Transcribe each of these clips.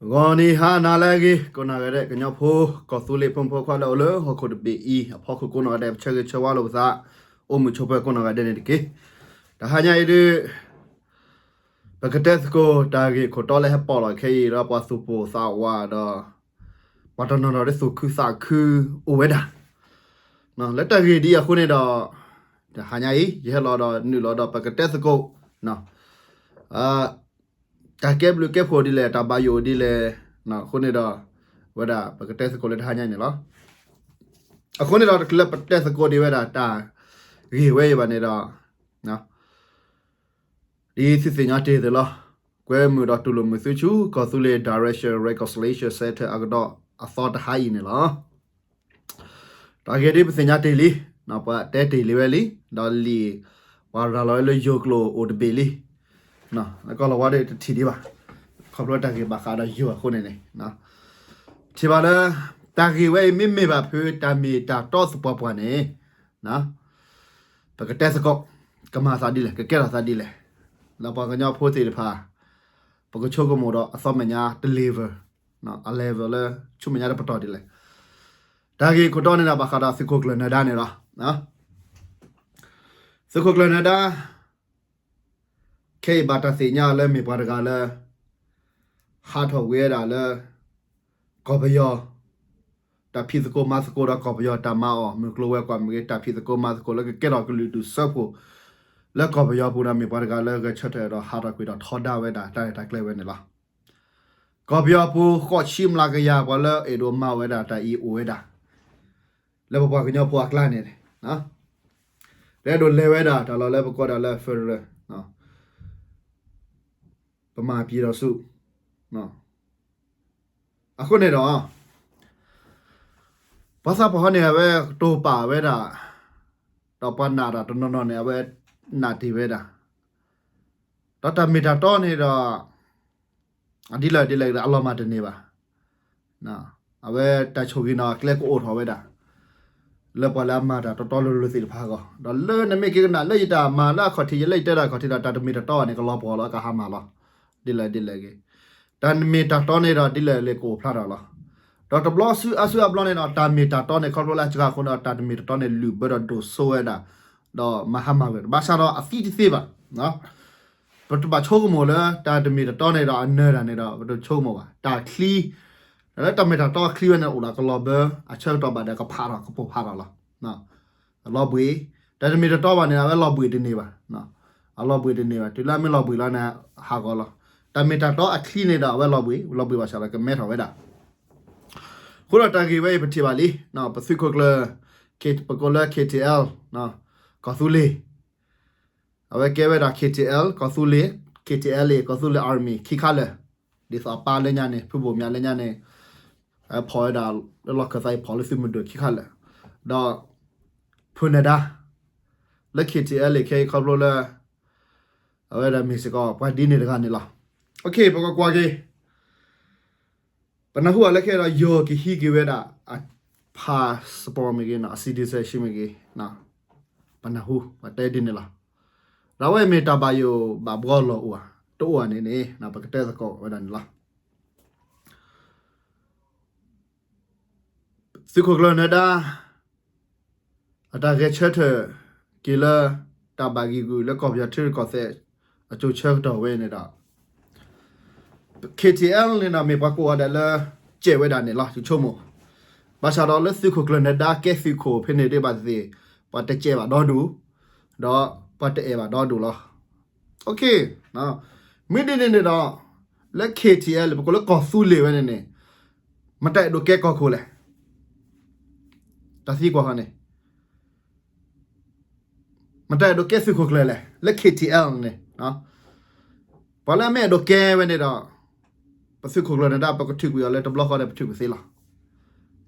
ဂီၤနံၤဟါနၤလၢအဂ့ၤ ကိးနီၢ်ဂၤဒဲး ကညီဖိ ကီၢ်သူလ့ၤဖိမုၣ်ဖိခွါလၢအိၣ်လၢဟီၣ်ခိၣ်တဘ့ၣ်အံၤအဖီခိၣ် ကိးနီၢ်ဂၤဒဲး ပဆၢဂ့ၤဆၢဝါလိာ်ပသး အိၣ်မုာ်ဆိးပၢၤကိးနီၢ်ဂၤဒဲးန့ၣ်တက့ၢ်. တဟါညါအံၤဒုး ပကတဲသကိးတၢ်ဂ့ၢ်ခိၣ်တီလၢဟဲပိာ်လီၤခဲအံၤဒီး ပှၤသူၣ်ပိၢ်သးဝးဒီး ပှၤတနီၤနီၤဒ်သူၣ်ခုသးခုအိၣ်ဝဲဒၣ် လၢတၢ်ဂ့ၢ်ဒ်အံၤအဃိန့ၣ်ဒီး တဟါညါအံၤ ယဟဲလီၤဒီးနုာ်လီၤဒီးပကတဲသကိး တၢ်ကဲဘျုးကဲဖှိၣ်ဒ်လဲၣ် တၢ်ဘၣ်ယိၣ်ဒ်လဲၣ် အဃိန့ၣ်ဒီး ဝဲဒၣ်ပကတဲသကိးလၢတဟါညါန့ၣ်လီၤ. အဃိန့ၣ်ဒီးတချုးလၢပတဲသကိးဒံးဝဲဒၣ်တၢ်ဂ့ၢ်ဝဲအံၤဘၣ်န့ၣ်ဒီး ဒ်သုသ့ၣ်ညါတ့ၢ်သ့ၣ်လီၤ. ကွဲမုာ်ဒီးတူၢ်လိာ်မုာ်သုဆူ ကီၢ်သူလ့ၤ Direction Reconciliation Center အကဒီးအသီတဟါအံၤန့ၣ်လီၤ. တၢ်ဂ့ၢ်ဒ်ပသ့ၣ်ညါတ့ၢ်လံ, ပှၤတဲတ့ၢ်လံဝဲလံ, ဒီးလံာ်ပှၤရၤလီၤဝဲလၢယိၤကျိာ်အိၣ်တဘ့ၣ်လံ. ကီၢ်လီၤဝါဒ်တထံၣ်ဒံးဘၣ်, ခီဖျိတၢ်ဂ့ၢ်ဘၣ်ဃးဒီးယိၤအဃိန့ၣ်န့ၣ်, ထံၣ်ဘၣ်လၢ တၢ်ဂ့ၢ်ဝဲအံၤမ့မ့ၢ်ဘၣ်ဖုတၢ်မ့ၢ်တၢ်တီသပှၢ်ပှၢ်န့ၣ် ပကတဲသကိး, ကမၤသးဒ်လဲၣ်, ကကဲထီၣ်သးဒ်လဲၣ်, ဒီးပှၤကညီဖိသ့ၣ်တဖၣ် ပကဆိကမိၣ်ဒီးအသီမဲာ်ညါတ level, အ level လၢဆူမဲာ်ညါတပတီၢ်ဒ်လဲၣ်. တၢ်ဂ့ၢ်ခိၣ်တီန့ၣ်ဒီးဘၣ်ဃးဒီးသုးခိၣ်ကျၢၢ်နၢၤဒါန့ၣ်လီၤ. သုးခိၣ်ကျၢၢ်နၢၤဒါ ခဲအံၤဘၣ်တၢ်သ့ၣ်ညါလၢမ့ၢ်ပှၤတဂၤလၢ ဟးထီၣ်ကွံာ်ဝဲဒၣ်လၢ ကီၢ်ပယီၤ တၢ်ဖံးသကိးမၤသကိးဒီးကီၢ်ပယီၤတၢ်မၤအီၣ်မုၢ်ကျိၤဝဲၤကွာ်မ့ၢ်ဂ့ၤ တၢ်ဖံးသကိးမၤသကိးလၢကကဲထီၣ်ကလုာ်ဒူၣ်စၢဖှိၣ် လၢကီၢ်ပယီၤပူၤဒီးမ့ၢ်ပှၤတဂၤလၢဂဲၤဆၢထၢၣ်ဒီးဟးထီၣ်ကွံာ်ဒီးထီဒါဝဲဒၣ်တၢ်ရဲၣ်တၢ်ကျဲၤဝဲန့ၣ်လီၤ. ကီၢ်ပယီၤပူၤဃိးဆံမျးကယၤပှၤလၢအဲၣ်ဒိးမၤဝဲဒၣ်တၢ်အံၤအိၣ်ဝဲဒၣ် လၢပပှၤကညီဖိအကျါန့ၣ် လၢအဲၣ်ဒိးလဲၤဝဲဒၣ်တၢ်လီၢ်လၢပကိးဒၣ်လၢ federal ပမၤပံၤဒီးဆူ အဃိန့ၣ်ဒီး ပှၤသးပှၢ်ဟီန့ၣ် အဝဲကတိၤပာ်ဝဲဒၣ် ဒီးပှၤနာ်တၢ်တနီၤနီၤန့ၣ် အဝဲနာ်တ့ၢ်ဝဲဒၣ် ဒီးတၢ်မ့ၢ်တၢ်တီန့ၣ်ဒီး အဒ်လဲၣ်ဒ်လဲၣ်အလီၤမၢ်တန့ၢ်ဘၣ်. အဝဲတၢ်ဆိၣ်ဂ့ၤနီၢ်ကျဲကအိၣ်ထီၣ်ဝဲဒၣ် လၢပှၤလၢအမၤတၢ်တီတီလိၤလိၤသ့ၣ်တဖၣ်အဂီၢ် ဒီးလၢနမ့ၢ်က့ၤကနၣ်လၢယတၢ်မၤလၢအခီၣ်ထံး ယလၢယတဲဒၣ်အခီၣ်ထံးဒီး တၢ်တမ့ၢ်တၢ်တီဘၣ်န့ၣ် ကလီၤပှီၢ်လီၤ ကဟါမၢ်လီၤ. ဒ်လဲၣ်ဒ်လဲၣ်ဂ့ၤ တၢ်တမ့ၢ်တၢ်တီန့ၣ်ဒီး ဒ်လဲၣ်လဲၣ်ကအိၣ်ဖျါထီၣ်လီၤ. ဒီးတဘျီစုအါစုအါဘျီန့ၣ်ဒီး တၢ်မ့ၢ်တၢ်တီန့ၣ် ခီဖျိလၢအစှၤအဃိန့ၣ်ဒီး တၢ်တမ့ၢ်တၢ်တီန့ၣ် လုၢ်ဘၢဒီးဒိၣ်စိဝဲဒၣ် ဒီးမၤဟါမၢ်ဝဲ ဘၣ်ဆၣ်ဒီးအသံတသ့ဘၣ် ပတဘၣ်ဆိကမိၣ်လၢ တၢ်တမ့ၢ်တၢ်တီန့ၣ်ဒီးအနၢၤတၢ်န့ၣ်ဒီး ပတဆိကမိၣ်ဘၣ် တၢ်ချံ လၢတၢ်မ့ၢ်တၢ်တီအချံဝဲန့ၣ် အိၣ်ဒီးကလီၤဘၢ အဆၢကတီၢ်ဘၣ်ဒီးကဖးထီၣ် ကပိၢ်ဖးထီၣ်လီၤ. အလီၤဘှံး တၢ်တမ့ၢ်တၢ်တီဘၣ်န့ၣ် အဝဲလီၤဘှံးတန့ၢ်ဘၣ်. အလီၤဘှံးတန့ၢ်ဘၣ် တုၤလၢအမ့ၢ်လီၤဘှံးလီၤန့ၣ် ဟးဂီၤလီၤ. တၢ်မ့ၢ်တၢ်တီအချံန့ၣ်ဒီး အဝဲလီၤဘှံး လီၤဘှံးဘၣ်ဆၣ်ဒီးကမဲထီၣ်ဝဲဒၣ် အဃိဒီးတၢ်ဂ့ၢ်ဝဲအံၤပထံၣ်ဘၣ်လံ ပသုးခိၣ်ကျၢၢ် ပကိးလၢ K T L ကီၢ်သူလ့ၤ အဝဲကဲဝဲဒၣ် K T L ကီၢ်သူလ့ၤ K T L A ကီၢ်သူလ့ၤ Army ခံခါလၢာ် ဒ်သိးအပၢ်လၢညါန့ၣ် ဖုဘိၣ်မၠးလၢညါန့ၣ် ဖီၣ်ဝဲဒၣ် လၢလီၢ်ခၢၣ်သးအံၤဖီၣ်လၢသုးမုၢ်ဒိၣ်ခံခါလၢာ် ဒီး ဖုနၢၤဒါ လၢ K T L A ခဲအံၤခီဖျိလၢ အဝဲဒၣ်မ့ၢ်စ့ၢ်ကီးပှၤဒ်န့ၣ်တဂၤန့ၣ်လီၤ. ပကကွၢ်က့ၤ ပနၢ်ဟူဘၣ်လၢခဲအံၤဒီး ယိၤကဟံးက့ၤဝဲဒၣ် အ passport မ့ၢ်ဂ့ၤ အ citizenship မ့ၢ်ဂ့ၤ ပနၢ်ဟူ ပတဲဒ်န့ၣ်လီၤ. ဒီးအဝဲမ့ၢ်တၢ်ဘၣ်ယိၣ်ဘၣ်ဘှီလီၤအိၣ်ဧါ တအိၣ်ဧါန့ၣ်န့ၣ် ပကတဲသကိးဝဲဒၣ်န့ၣ်လီၤ. သုးခိၣ်ကျၢၢ်နၢၤဒါ အတၢ်ဂဲၤဆၢထၢၣ်က့ၤလၢ တၢ်ဘၣ်ဂံၢ်ဂုာ်လၢကီၢ်ပယီၤထံရူၢ်ကီၢ်သဲး အစိၤဆၢကတီၢ်ဝဲန့ၣ်ဒီး K T L န့ၣ်ဒီးမ့ၢ်ပှၤကိးဂၤဒဲးလၢ ကဲးဝဲဒၣ်န့ၣ်လီၤ ယဆိကမိၣ်. ဘၣ်ဆၣ်ဒီးလၢသုးခိၣ်ကျၢၢ်နၢၤဒါကဲသုးခိၣ်ဖဲန့ၣ်ဒ်ဘၣ်သ့ၣ်သ့ၣ် ပှၤတကဲးဘၣ်ဒီဒူၣ် ဒီးပှၤတအဲၣ်ဘၣ်ဒီဒူၣ်လီၤ. မ့ၢ်ဒ်န့ၣ်န့ၣ်ဒီး လၢ K T L ပကိးလၢကီၢ်သူလ့ၤဝဲန့ၣ်န့ၣ် မတၤအဲၣ်ဒိးကဲကီၢ်ခိၣ်လဲၣ်. တၢ်သံကွၢ်ဃီန့ၣ် မတၤအဲၣ်ဒိးကဲသုးခိၣ်ကျၢၢ်လဲၣ် လၢ K T L န့ၣ် ပှၤလၢအမ့ၢ်အဲၣ်ဒိးကဲဝဲန့ၣ်ဒီး ပသုးခိၣ်ကျၢၢ်နၢၤဒါ ပကထုးကွံာ်အီၤလၢတဘျီဃီဒီးပထုးကွံာ်သ့လီၤ.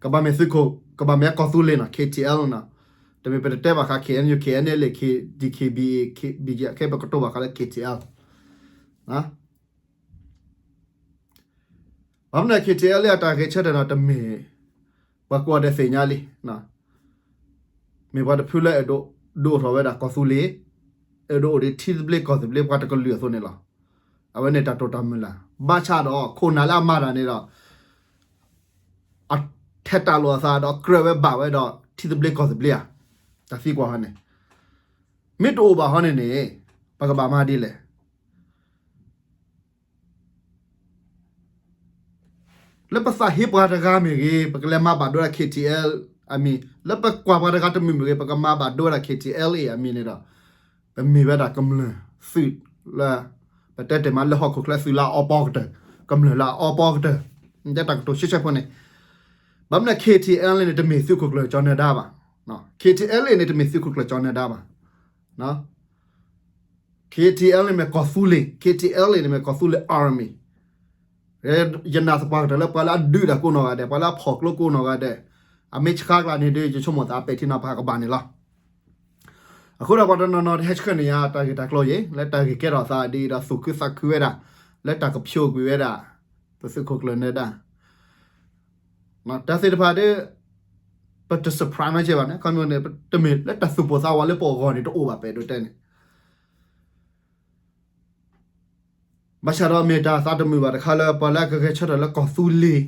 ကဘၣ်မ့ၢ်သုးခိၣ် ကဘၣ်မ့ၢ်ကီၢ်သူလ့ၤနီၤ K T L နီၤ တမ့ၢ်ပတတဲဘၣ်ဃး K N U K N L A K D K B A B G ခဲပကတိၤဘၣ်ဃးလၢ K T L ဘၣ်မနုၤ K T L လၢအတၢ်ဂဲၤဆၢထၢၣ်နီၤ တမ့ၢ် ပှၤကိးဂၤဒဲးသ့ၣ်ညါလံ မ့ၢ်ပှၤတဖုလၢအဲၣ်ဒိးဒုးအိၣ်ထီၣ်ဝဲဒၣ်ကီၢ်သူလ့ၤ အဲၣ်ဒိးအိၣ်ဒံးထံသဘျ့ကီၢ်သဘျ့ပှၤတကလုာ်အသိးန့ၣ်လီၤ. အဝဲန့ၣ်တၢ်တိာ်တၢ်မုၢ်လၢ် ဘၣ်ဆၣ်ဒီးခိၣ်နၢ်လၢအမၤတၢ်န့ၣ်ဒီး အထဲးတၢ်လိာ်အသးဒီးကြၢးဝဲဘၣ်ဝဲဒီးထံသဘျ့ကီၢ်သဘျ့ဧါ, တၢ်သံကွၢ်ဟီန့ၣ် မ့ၢ်တအိၣ်ဘၣ်ဟီန့ၣ်န့ၣ် ပကဘၣ်မၤဒ်လဲၣ်. လၢပသးဟ့ပှၤတဂၤမ့ၢ်ဂ့ၤ ပကလဲၤမၤဘၣ်ဒိဝဲဒၣ် K T L အမံၤ, လၢပကွၢ်ပှၤတဂၤတမုာ်မ့ၢ်ဂ့ၤ ပကမၤဘၣ်ဒိဝဲဒၣ် K T L A အမံၤန့ၣ်ဒီး ပမ့ၢ်ဝဲဒၣ်ကမျၢၢ်သုးလၢ ပတဲတ့ၢ်မးလၢဟီၣ်ခိၣ်ချၢသုးလၢအအီပီကတၢၢ်, ကမျၢၢ်လၢအအီပီကတၢၢ်, တဲတၢ်ကတိၤရှဲရှဲဖိန့ၣ်, ဘၣ်မနုၤ K T L န့ၣ် တမ့ၢ်သုးခိၣ်ကျၢၢ်ကၠီၤနၢၤဒါဘၣ်, K T L A န့ၣ် တမ့ၢ်သုးခိၣ်ကျၢၢ်ကၠီၤနၢၤဒါဘၣ် K T L န့ၣ်မ့ၢ်ကီၢ်သူလ့ၤ, K T L A န့ၣ်မ့ၢ်ကီၢ်သူလ့ၤ army. ယနာ်သပှၢ်ကတၢၢ်လၢ ပှၤလၢအဒုးတၢ်ကိးနီၢ်ဂၤဒဲး, ပှၤလၢအဖီၣ်ကျိကိးနီၢ်ဂၤဒဲး, အမ့ၢ်ဆှါကျါန့ၣ်ဒီး ယဆိကမိၣ်သးပဲာ်ထံနီၤဖးကဘၣ်န့ၣ်လီၤ. အဃိဒီးပှၤတနီၤနီၤတဟဲဆှၢန့ၢ်ယၤတၢ်ဂ့ၢ်တၢ်ကျိၤယဲၤ လၢတၢ်ဂ့ၢ်ကဲထီၣ်သးဒ်အံၤဒီး သူၣ်ခုသးခုဝဲဒၣ်, လၢတၢ်ကဖျိးကွံာ်ဝဲဒၣ် ပသုးခိၣ်ကျၢၢ်နၢၤဒါ တၢ်သ့ၣ်တဖၣ်ဒီး ပတ surprise နီတစဲးဘၣ်န့ၣ်, ခီမ့ၢ်န့ၣ် တမ့ၢ်လၢတၢ်သူၣ်ပိၢ်သးဝးလၢပအိၣ်အဂီၢ်န့ၣ် တအိၣ်ဘၣ် ပအဲၣ်ဒိးတဲန့ၣ်. ဘၣ်ဆၣ်ဒီးမ့ၢ်တၢ်သးတမုာ်ဘၣ်တခါလၢ ပှၤလၢအကဂဲၤဆၢထၢၣ်လၢကီၢ်သူလ့ၤ,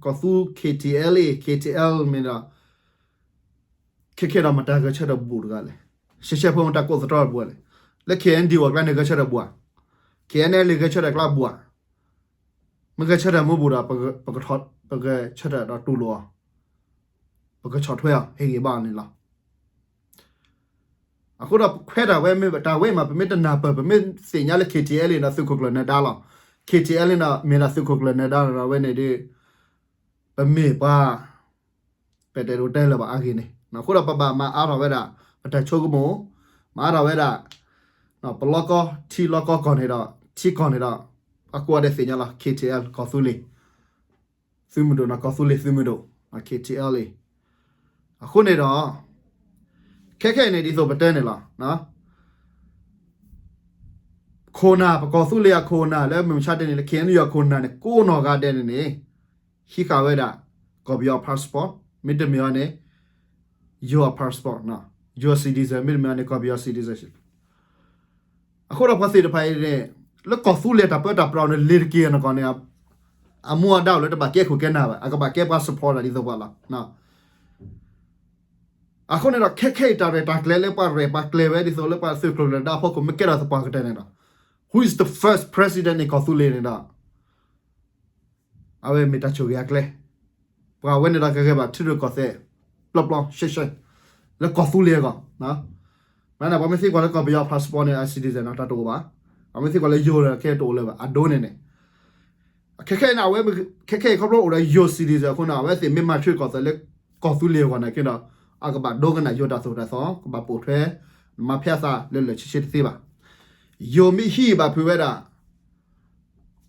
ကီၢ်သူ K T L A, K T L မ့ၢ်ဒီး ခဲခဲဒီးမတၤဂဲၤဆၢထၢၣ်ဘူးတဂၤလဲၣ်. ရှဲရှဲဖိမတၤကိးသတြီတဘူးလဲၣ်. လၢ K N D O အကျါန့ၣ်ဂဲၤဆၢထၢၣ်ဘူးဧါ, K N L A ဂဲၤဆၢထၢၣ်ကျါဘူးဧါ. မ့ၢ်ဂဲၤဆၢထၢၣ်မ့ၢ်ဘူးဒီး ပကထီၣ်, ပဂဲၤဆၢထၢၣ်ဒီးတူၢ်လိာ်အီၤ, ပကဆီၣ်ထွဲအီၤ ဟ့ၣ်ဂံၢ်ဘါအီၤန့ၣ်လီၤ. အဃိဒီးပခွဲးတၢ်ဝဲမ့ၢ်တၢ်ဝဲမး ပမ့ၢ်တနၢ်ပၢၢ် ပမ့ၢ်သ့ၣ်ညါလၢ K T L A န့ၣ်ဒီးသုးခိၣ်ကျၢၢ်နၢၤဒါလီၤ. K T L A န့ၣ်ဒီးမ့ၢ်ဒၣ်သုးခိၣ်ကျၢၢ်နၢၤဒါဒီးဝဲန့ၣ်ဒီး ပမ့ၢ်ပှၤ ပတအဲၣ်ဒိးတဲလၢၤဘၣ်အဂ့ၢ်န့ၣ်. အဃိဒီးပဘၣ်မၤအါထီၣ်ဝဲဒၣ် ပတၢ်ဆိကမိၣ်, မၤအါထီၣ်ဝဲဒၣ် ပလီကီ ထံလီကီကီၢ်န့ၣ်ဒီး ထံကီၢ်န့ၣ်ဒီး အကိးဂၤဒဲးသ့ၣ်ညါလီၤ K T L ကီၢ်သူလ့ၤ သုးမုၢ်ဒိၣ်န့ၣ် ကီၢ်သူလ့ၤသုးမုၢ်ဒိၣ် K T L A. အဃိန့ၣ်ဒီး ခဲခဲအံၤန့ၣ် ဒ်သိးပတဲန့ၣ်လီၤ. ခိၣ်နၢ် ပကီၢ်သူလ့ၤအခိၣ်နၢ်လၢမုၢ်မဆါတနံၤလၢ K N U အခိၣ်နၢ်န့ၣ် ကိးနီၢ်ဂၤဒဲးန့ၣ်န့ၣ် ဟံးဃာ်ဝဲဒၣ် ကီၢ်ပယီၤ passport မ့တမ့ၢ်အီၤန့ၣ် ယိၤ passport, ယိၤ citizen မ့တမ့ၢ်အီၤန့ၣ် ကီၢ်ပယီၤ citizenship. အဃိဒီးပှၤသ့ၣ်တဖၣ်အံၤန့ၣ် လၢကီၢ်သူလ့ၤတၢ်ပၢတၢ်ပြးန့ၣ် လ့ၤတက့ၢ်အီၤနကီၢ်န့ၣ် အမူအဒါအိၣ်လၢတဘၣ်ကဲခိၣ်ကဲနၢ်ဘၣ်, အကဘၣ်ကဲပှၤ support ဒ်သိးပှၤလီၤ. အဃိန့ၣ်ဒီး ခဲခဲအံၤတၢ်ရဲၣ်တၢ်ကျဲၤလၢပှၤရဲၣ်ပှၤကျဲၤဝဲဒ်သိးလၢပှၤသုးခိၣ်ကျၢၢ်နၢၤဒါအဖီခိၣ် မ့ၢ်ကဲထီၣ်သပှၢ်ကတၢၢ်န့ၣ်ဒီး who is the first president န့ၣ် ကီၢ်သူလ့ၤန့ၣ်ဒီး အဝဲမ့ၢ်တၢ်ဆိၣ်ဂ့ၤအကျဲ, ပှၤဝဲန့ၣ်ဒီးကဂဲၤဘၣ်ထံရူၢ်ကီၢ်သဲး ပျီပျီရှဲရှဲ လၢကီၢ်သူလ့ၤအဂီၢ်. မ့ၢ်န့ၣ် ပှၤမ့ၢ်သံကွၢ်လၢကီၢ်ပယီၤ passport န့ၣ် အ citizen နီၤ တၢ်တအိၣ်ဘၣ်. ပှၤမ့ၢ်သံကွၢ်လၢယိၤဒီး ခဲတအိၣ်လၢၤဘၣ် အဒိန့ၣ်န့ၣ်. ခဲခဲအံၤန့ၣ် အဝဲ ခဲခဲအံၤခီဖျိအိၣ်ဒီးယိၤ citizen အဃိန့ၣ် အဝဲသ့ၣ်မ့ၢ်မၤထံရူၢ်ကီၢ်သဲးလၢကီၢ်သူလ့ၤအဂီၢ်န့ၣ်က့ဒီး အကဘၣ်ဒိကနၣ်ယိၤတၢ်သိၣ်တၢ်သီ ကဘၣ်ပိာ်ထွဲ မၤဖဲအသးလၢလၢာ်ဆ့ဆ့တသ့ဘၣ်. ယိၤမ့ၢ်ဟံးဘၣ်ဖုးဝဲဒၣ်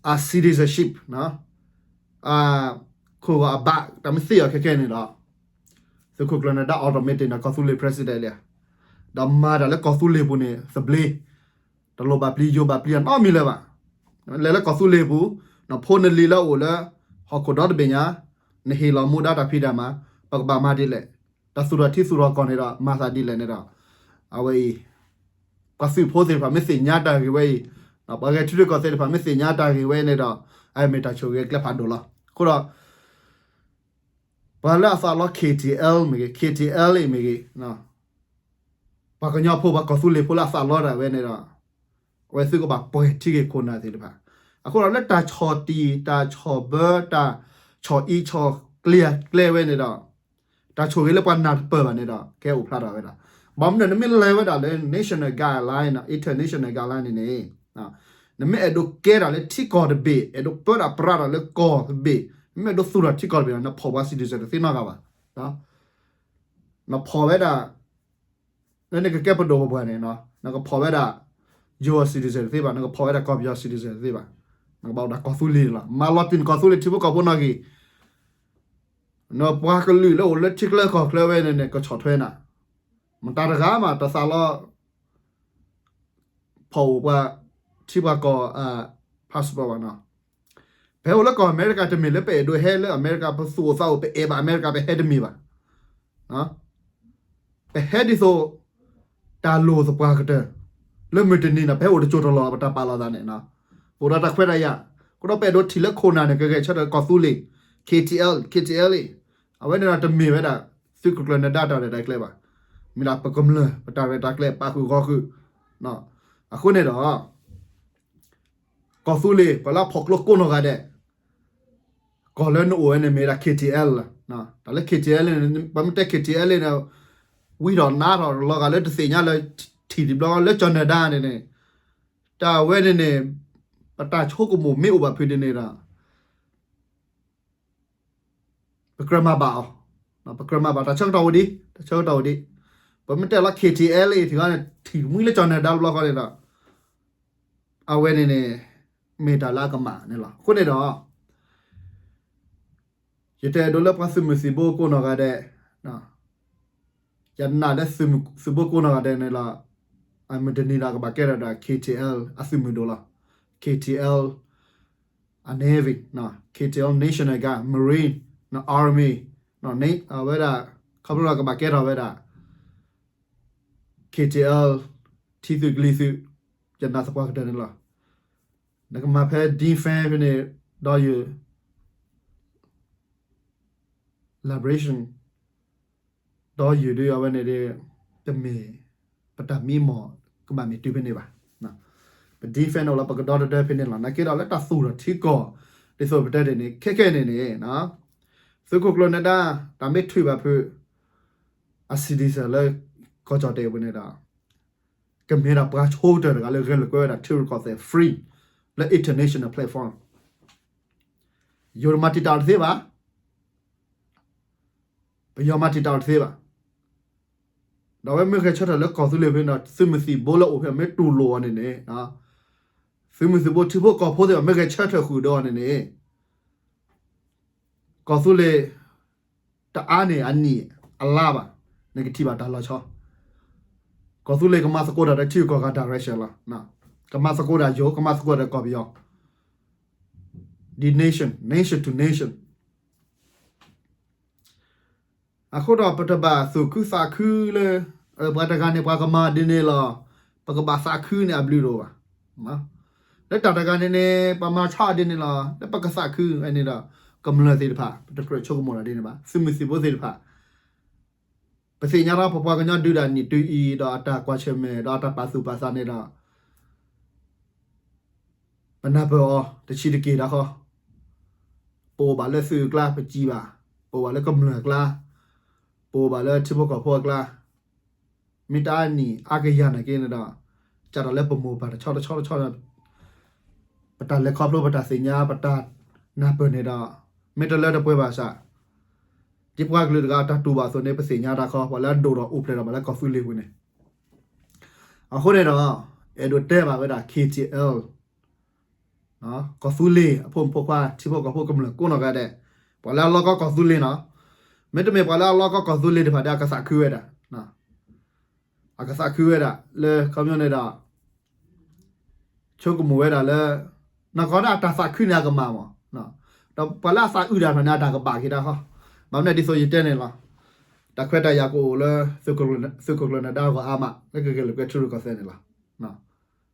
အ citizenship ခိၣ်ဂီၤအဘး တၢ်မ့ၢ်သ့အီၤခဲခဲန့ၣ်ဒီး သုးခိၣ်ကျၢၢ်နၢၤဒါ automatic န့ၣ် ကီၢ်သူလ့ၤ president လံ. ဒီးမၤတၢ်လၢကီၢ်သူလ့ၤပူၤန့ၣ် သဘျ့, တလိၣ်ဘၣ်ပျံၤယိၤဘၣ်ပျံၤအနီတမံၤလၢၤဘၣ်. လဲၤလၢကီၢ်သူလ့ၤပူၤ, နဖိနလံၤလၢအအိၣ်လၢ ဟီၣ်ခိၣ်ဒီတဘ့ၣ်ညါ, နဟ့ၣ်လီၤမူဒါတၢ်ဖံးတၢ်မၤ, ပကဘၣ်မၤဒ်လဲၣ်, တၢ်သူၣ်ထီၣ်ထံသူၣ်ထီၣ်ကီၢ်န့ၣ်ဒီး မၤသးဒ်လဲၣ်န့ၣ်ဒီး အဝဲအံၤ ပှၤသုးဖိသ့ၣ်တဖၣ်မ့ၢ်သ့ၣ်ညါတၢ်ဂ့ၢ်ဝဲအံၤ, ပှၤဂဲၤထံရူၢ်ကီၢ်သဲးတဖၣ်မ့ၢ်သ့ၣ်ညါတၢ်ဂ့ၢ်ဝဲန့ၣ်ဒီး အမ့ၢ်တၢ်ဆိၣ်ဂ့ၤကျဲဖးဒိၣ်လီၤ. အဃိဒီး ပှၤလၢအသးလီ K T L မ့ၢ်ဂ့ၤ, K T L A မ့ၢ်ဂ့ၤ, ပှၤကညီဖိ ပှၤကီၢ်သူလ့ၤဖိလၢအသးလီတၢ်ဝဲန့ၣ်ဒီး အဝဲသုကဘၣ်ပှဲၤထံဂ့ၢ်ခိၣ်နၢ်သ့ၣ်တဖၣ်. အဃိဒီးလၢတၢ်ဆီၣ်တံၢ် တၢ်ဆီၣ်ဘၢ တၢ်ဆီၣ်အံၣ်ဆီၣ်ကျဲၤကျဲဝဲန့ၣ်ဒီး တၢ်ဆိၣ်ဂ့ၤလၢပှၤနၢ်တပၢၢ်ဘၣ်န့ၣ်ဒီး ကဲအိၣ်ဖျါထီၣ်ဝဲဒၣ်. ဘၣ်မနုၤ နမ့ၢ်လဲၤဝဲဒၣ်လၢ national guideline နီၤ international guideline န့ၣ်န့ၣ် နမ့ၢ်အဲၣ်ဒိးကဲတၢ်လၢထံကီၢ်တဘ့ၣ်, အဲၣ်ဒိးပၢတၢ်ပြးတၢ်လၢကီၢ်တဘ့ၣ်, နမ့ၢ်အဲၣ်ဒိးသူၣ်ထီၣ်ထံကီၢ်တဘ့ၣ်ဒီး နဖီၣ်ပှၤ citizen တသ့နီတဂၤဘၣ်. နဖီၣ်ဝဲဒၣ် လၢနကကဲပဒိၣ်ပပှၢ်န့ၣ် နကဖီၣ်ဝဲဒၣ် ယိၤ citizen တသ့ဘၣ်, နကဖီၣ်ဝဲဒၣ်ကီၢ်ပယီၤ citizen တသ့ဘၣ်, နကဘၣ်အိၣ်ဒီးကီၢ်သူလ့ၤလီၤ. မၤလီၤတံၢ်နကီၢ်သူလ့ၤထံဖိကီၢ်ဖိနီၣ်ဂံၢ် နပှၤကလုာ်လၢအိၣ်လၢထံချၢကီၢ်ချၢဝဲန့ၣ်န့ၣ် ကဆီၣ်ထွဲနၤ. မတၤတဂၤမး တသးလီ ဖီၣ်အိၣ်ပှၤ ထံပှၤကီၢ် passport ဘၣ်နီၤ. ပဟဲအိၣ်လၢကီၢ်အမဲရကၤ တမ့ၢ်လၢပအဲၣ်ဒိးဟဲလၢအမဲရကၤ ပသူၣ်အိၣ်သးအိၣ် ပအဲၣ်ဘၣ်အမဲရကၤ ပဟဲတမ့ၢ်ဘၣ်. ပဟဲဒ်သိး တၢ်လိၣ်သပှၢ်ကတၢၢ် လၢမုၢ်တနံၤန့ၣ် ပဟဲအိၣ်တစိၢ်တလီၢ် ပတၢ်ပာ်လီၤသးန့ၣ်နီၤ. အိၣ်ဒီးတၢ်ခွဲးတၢ်ယာ်, အဃိဒီးပအဲၣ်ဒိးထံၣ်လၢခိၣ်နၢ်န့ၣ် ကဂဲၤဆၢထၢၣ်ကီၢ်သူလ့ၤ K T L, K T L A, အဝဲန့ၣ်ဒီးတမ့ၢ်ဝဲဒၣ် သုးခိၣ်ကျၢၢ်နၢၤဒါတၢ်ရဲၣ်တၢ်ကျဲၤဘၣ်. မ့ၢ်ဒၣ်ပကမျၢၢ် ပတၢ်ရဲၣ်တၢ်ကျဲၤ ပာ်ဃုာ်ဂီၤဃုာ်. အဃိန့ၣ်ဒီး ကီၢ်သူလ့ၤ ပှၤလၢအဖီၣ်ကျိကိးနီၢ်ဂၤဒဲး ကီၢ်လၢနအိၣ်ဝဲန့ၣ်မ့ၢ်ဝဲဒၣ် K T L လီၤ. တၢ်လၢ K T L န့ၣ် ပမ့ၢ်တဲ K T L န့ၣ် ဝံထီၣ်နါထီၣ်လီၤဂာ်လၢတသ့ၣ်ညါလၢ ထံၣ်တဘျီလၢကၠီၣ်နၢၤဒါန့ၣ်န့ၣ်, တၢ်ဝဲန့ၣ်န့ၣ် ပတၢ်ဆိကမိၣ်မ့ၢ်အိၣ်ဘၣ်ဖုးဒ်န့ၣ်ဒီး ပကြၢးမၤဘၣ်အီၤ, ပကြၢးမၤဘၣ် တၢ်ဆၢကတီၢ်အိၣ်ဒံး, တၢ်ဆၢကတီၢ်အိၣ်ဒံး. ပမ့ၢ်တဲလီၤ K T L အံၤ ထံၣ်ဂီၤန့ၣ် ထံၣ်မှံလၢကၠီၣ်နၢၤဒါတဘျီဃီန့ၣ်ဒီး အဝဲန့ၣ်န့ၣ် မ့ၢ်တၢ်လၢအကမၣ်န့ၣ်လီၤ. အဃိန့ၣ်ဒီး ယတဲဒိလၢပှၤသုးမုၢ်သံၣ်ဘိကိးနီၢ်ဂၤဒဲး, ယနာ်လၢသုးမုၢ်သံၣ်ဘိကိးနီၢ်ဂၤဒဲးန့ၣ်လီၤ. အမုၢ်တနံၤဒီးကဘၣ်ကဲထီၣ်ဒီး K T L အသုးမုၢ်ဒိၣ်လီၤ. K T L အ Navy, K T L National Guard, Marine, Army, အဝဲဒၣ် ခီဖျိလၢကဘၣ်ကဲထီၣ်ဝဲဒၣ် K T L ထံသုးကလံၤသုး, ယနာ်သပှၢ်ကတၢၢ်န့ၣ်လီၤ. နကမၤဖဲ defense ဖဲန့ၣ် ဒီးယ liberation ဒီးယုၢ်ဒုးအဝဲန့ၣ်ဒီး တမ့ၢ် ပတၢ်မံမီၢ်ကဘၣ်မ့ၢ်တုၤဖဲန့ၣ်ဘၣ်. ပ defense အိၣ်လီၤ ပကဒီတဒၢဖဲန့ၣ်လီၤ. နာ်က့ဒီးလၢတၢ်သူၣ်ထီၣ်ထံကီၢ် ဒ်သိးပတဲဒ်န့ၣ် ခဲကဲန့ၣ်န့ၣ် သုးခိၣ်ကျၢၢ်နၢၤဒါ တၢ်မ့ၢ်ထုးဘၣ်ဖုး အ citizen လၢ ကီၢ်ကၠီၣ်တဲာ်ပူၤန့ၣ်ဒီး ကမ့ၢ်ဒၣ်ပှၤဆိကတၢၢ်တဂၤလၢဂဲၤလိာ်ကွဲဝဲဒၣ်ထံရူၢ်ကီၢ်သဲး free လၢ international platform ယိၤတမၤတံာ်တာ်တသ့ဘၣ်. ပယီၤမၤတံာ်တာ်တသ့ဘၣ်. ဒီးအဝဲမ့ၢ်ဂဲၤဆၢထၢၣ်လၢကီၢ်သူလ့ၤဖဲန့ၣ်ဒီး သုးမုၢ်သံၣ်ဘိလၢအိၣ်ဖဲမ့ၢ်တူၢ်လိာ်အီၤန့ၣ်န့ၣ် သုးမုၢ်သံၣ်ဘိထံဖိကီၢ်ဖိသ့ၣ်တဖၣ် မ့ၢ်ဂဲၤဆၢထၢၣ်ဃုာ်ဒီးအီၤန့ၣ်န့ၣ် ကီၢ်သူလ့ၤ တအါန့ၢ်အနံၣ်အလါဘၣ်, နကထံၣ်ဘၣ်တၢ်လီၤဆီ. ကီၢ်သူလ့ၤကမၤသကိးတၢ်ဒီးထံဂုၤကီၢ်ဂၤ direction လီၤ. ကမၤသကိးတၢ်ယိၤ, ကမၤသကိးတၢ်ကီၢ်ပယီၤ, ဒ် nation, nation to nation. အဃိဒီးပတဘၣ်သူၣ်ခုသးခုလၢ ပှၤတဂၤန့ၣ် ပှၤကမၤဒ်န့ၣ်လီၤ, ပကဘၣ်သးခုန့ၣ်အဘျုးတအိၣ်ဘၣ်. လၢတၢ်တဂၤန့ၣ်န့ၣ် ပှၤမၤဆီဒ်န့ၣ်လီၤ, လၢပကသးခုဝဲန့ၣ်ဒီး ကမျၢၢ်သ့ၣ်တဖၣ် ပတကြၢးဆိကမိၣ်တၢ်ဒ်န့ၣ်ဘၣ်, သုးမုၢ်သံၣ်ဘိသ့ၣ်တဖၣ် ပသ့ၣ်ညါဒီးပပှၤကညီဒုးတၢ်နံၣ်တုၤအံၤဒီးအတၢ်ကွၢ်ဆၢၣ်မဲာ်ဒီးအတၢ်ပာ်သူၣ်ပာ်သးန့ၣ်ဒီး ပနၢ်ပၢၢ်အီၤတဆံးတက့ၢ်တခီ, ပအိၣ်ဘၣ်လၢသုးအကျါ ပစံးဘၣ်, ပအိၣ်ဘၣ်လၢကမျၢၢ်အကျါ, ပအိၣ်ဘၣ်လၢထံဖိကီၢ်ဖိအကျါ, မ့ၢ်တၢ်အါနံၣ်အါကယၤနာ်က့န့ၣ်ဒီး ကၢ်ဒီးလၢပမိၢ်ပၢ်တဆီတဆီတဆီဒီး ပတၢ်လဲၤခီဖျိ ပတၢ်သ့ၣ်ညါ ပတၢ်နၢ်ပၢၢ်န့ၣ်ဒီး မ့ၢ်တလၢတပှဲၤဘၣ်ဆၣ်, ဒ်ပှၤကလုာ်တဂၤအတၢ်တူၢ်ဘၣ်အသိးန့ၣ် ပသ့ၣ်ညါတၢ်ခီ ပှၤလၢအဒိၣ်ဒီးအိၣ်ဖျဲၣ်ထီၣ်ဘၣ်လၢကီၢ်သူလ့ၤပူၤန့ၣ်, အဃိန့ၣ်ဒီး အဲၣ်ဒိးတဲဘၣ်ဝဲဒၣ် K T L ကီၢ်သူလ့ၤအဖိမုၣ်ဖိခွါ ထံဖိကီၢ်ဖိကမျၢၢ်ကိးနီၢ်ဂၤဒဲး, ပှၤလၢအလီၢ်ကီၢ်ကီၢ်သူလ့ၤနီၤ, မ့တမ့ၢ်ပှၤလၢအလီၢ်ကီၢ်ကီၢ်သူလ့ၤတဖၣ်ဒီး အကသးခုဝဲဒၣ်, အကသးခုဝဲဒၣ်လၢခီပညီန့ၣ်ဒီး ဆိကမိၣ်ဝဲဒၣ်လၢ နီၢ်ကီၢ်န့ၣ်အတၢ်သးခုန့ၣ်အကမၣ်မး, ဒီးပှၤလၢအသးအုးတၢ်တဖၣ်န့ၣ် အတၢ်ကဘၣ်က့ၤတၢ်ဃီ, ဘၣ်မနုၤဒ်သိးယတဲန့ၣ်လီၤ, တၢ်ခွဲးတၢ်ယာ်ကအိၣ်လၢ သုးခိၣ်ကျၢၢ်နၢၤဒါအဂီၢ်အါမး လၢကဂဲၤလိာ်ကွဲထံရူၢ်ကီၢ်သဲးန့ၣ်လီၤ.